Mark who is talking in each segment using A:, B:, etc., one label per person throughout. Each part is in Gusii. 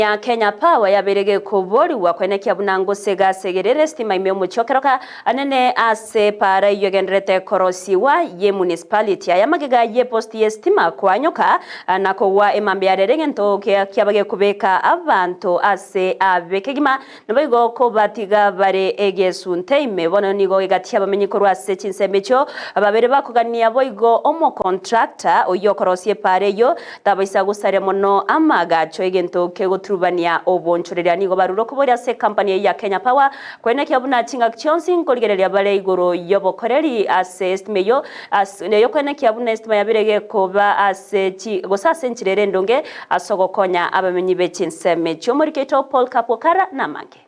A: Ya Kenya Power yabeire gekoborigwa koenekia buna ngosega-segerere esitima ime omochie o Keroka anene ase epaara eyio egendererete korosigwa ye municipality. Aya magega y'eposti y'esitima koanyoka na kogwa emambia yarere egento kiaba gekobeka abanto ase abe kegima Naboigo kobatiga bare egesunte ime. Bono nigo egati y'abamenyi korwa ase chinsemo echio babere bakogania boigo omokontrakta oyio okorosia epaara eyio tabaisa gosaria mono amaagacho egento kegoturubania obonchoreria. Nigo barure okoboria ase ekampani eyio ya Kenya Power koenekia buna chingaki chionsi nkorigereria bare igoro y'obokoreri ase estima eyio ase koenekia buna estima yabire gekoba ase chi gose ase enchera ere endonge Ase ogokonya abamenyi be chinsemo echio omoriki oito Paul Kapwokara namange.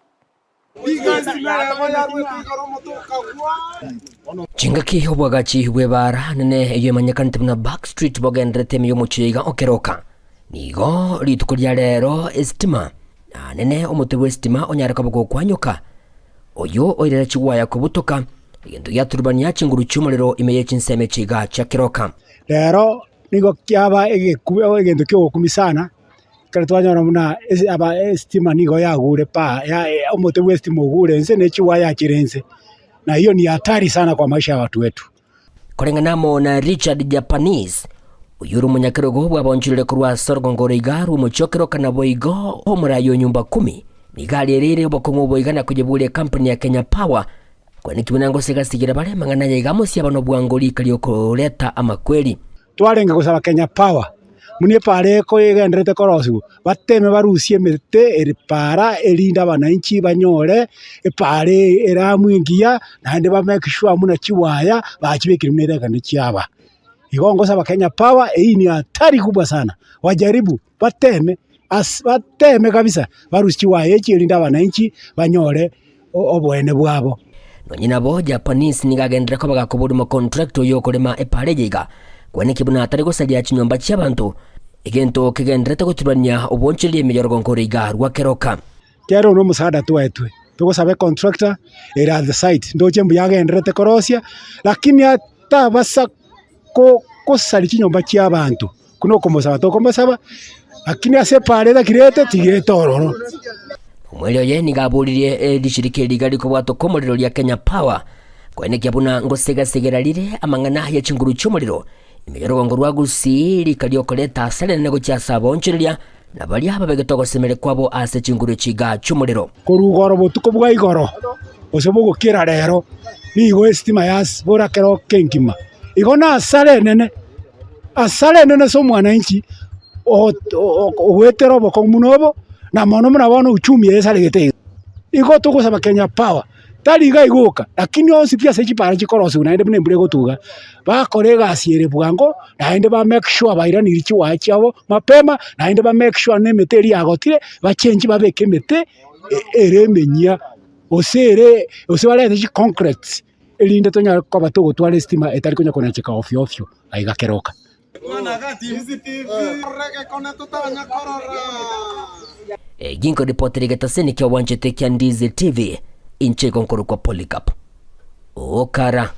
B: Chingaki obwagachi bw'ebaara nene eyio emanyekanete buna Back Street bogendererete ime y'omochie iga okeroka. Nigo rituko ria rero esitima na nene omote bw'esitima onyare koba gokwanyoka, oyio oirere chigwaya kobutoka, egento giaturubania chinguru chi'omorero ime ye chinsemo echi iga chia keroka.
C: Rero Nigo kiaba egento ki'ogokumia sana, ekero twanyora buna aba esitima nigo yagure paa omote bwa esitima ogure inse ne chiwaya chire inse, na hiyo ni hatari sana kwa maisha ya watu wetu.
B: Koreng'ana amo na Richard Japanese, oyio ore omonyakerogo bw'abaonchoreri korwa ase orogongo oro iga rw'omochie o Keroka naboigo omoraai o nyumba kumi, nigo ariereire obokong'u obo iga na koyeburia ekampuni ya Kenya Power Kwanekigwe na ngosega-segera bare amang'ana aya iga amosie abana obwango riika ri'okoreta amakweri.
C: Twarenge gosaba Kenya Power buna epaara eye egendererete korosigwa, bateme barusie emete ere paara erinde abananchi banyore epaara eye eramu engiya, naende ba make sure buna chiwaya bachibekire buna erekende chiaba. Igo ngosaba Kenya Power eywo ni hatari kubwa sana, wajaribu bateme ase bateme kabisa barusie chiwaya echi erinde abananchi banyore oboene bwabo.
B: Nonye nabo, Japanese nigo agenderera koba gakoboria omocontractor oyo okorema epaara eye iga, kweneki buna atari gosaria chinyomba chi'abanto, egento kegendererete goturania obonchoreria ime y'orogongo ore iga rwa keroka.
C: Kera one omosaada twaetwe, togosaba econtractor ere at the site, ndoche mbuya agendererete korosia, lakini atabasa ko kosaria chinyomba chi'abanto, buna okomosaba tokomosaba, lakini ase epaara etakirete tigete ororo.
B: Omweri oye nigo aboririe rishirika eri iga rikobwatwa kw'omorero ria Kenya Power koenekia buna ngosega-segera rire amang'ana ye chinguru chi'omorero ime y'orogongo rwa Gusii rika riokoreta asara enene gochia ase abaonchoreria na baria babegete ogosemeria kwabo ase chinguru echi iga chi'omorero.
C: Korwa igoro botuko bwa igoro, gose bogokera rero, nigo esitima yasibora kero kengima. Igo nasara enene, asara enene ase omwananchi ogoetera obokong'u buna obo, na mono buna bono uchumi esaregete iga. Igo togosaba Kenya Power. Tari iga igoka, lakini onsi pi ase chipara chikorosigwa naende buna embura egotuga, bakore egasi ere bwango, naende ba make sure bairanirie chiwaya chiabo mapema, naende ba make sure na emete eria yagotire, bachengi babeke emete ere emenyia, gose ere gose barente chiconcrete, erinde tonyare koba togotwara esitima etari konya konacheka ofio ofio aiga keroka.
B: Eki nkoripotera egetaseni kia obwanchete kia Ndizi TV, inche igo nkorokwa Polycarp Okara.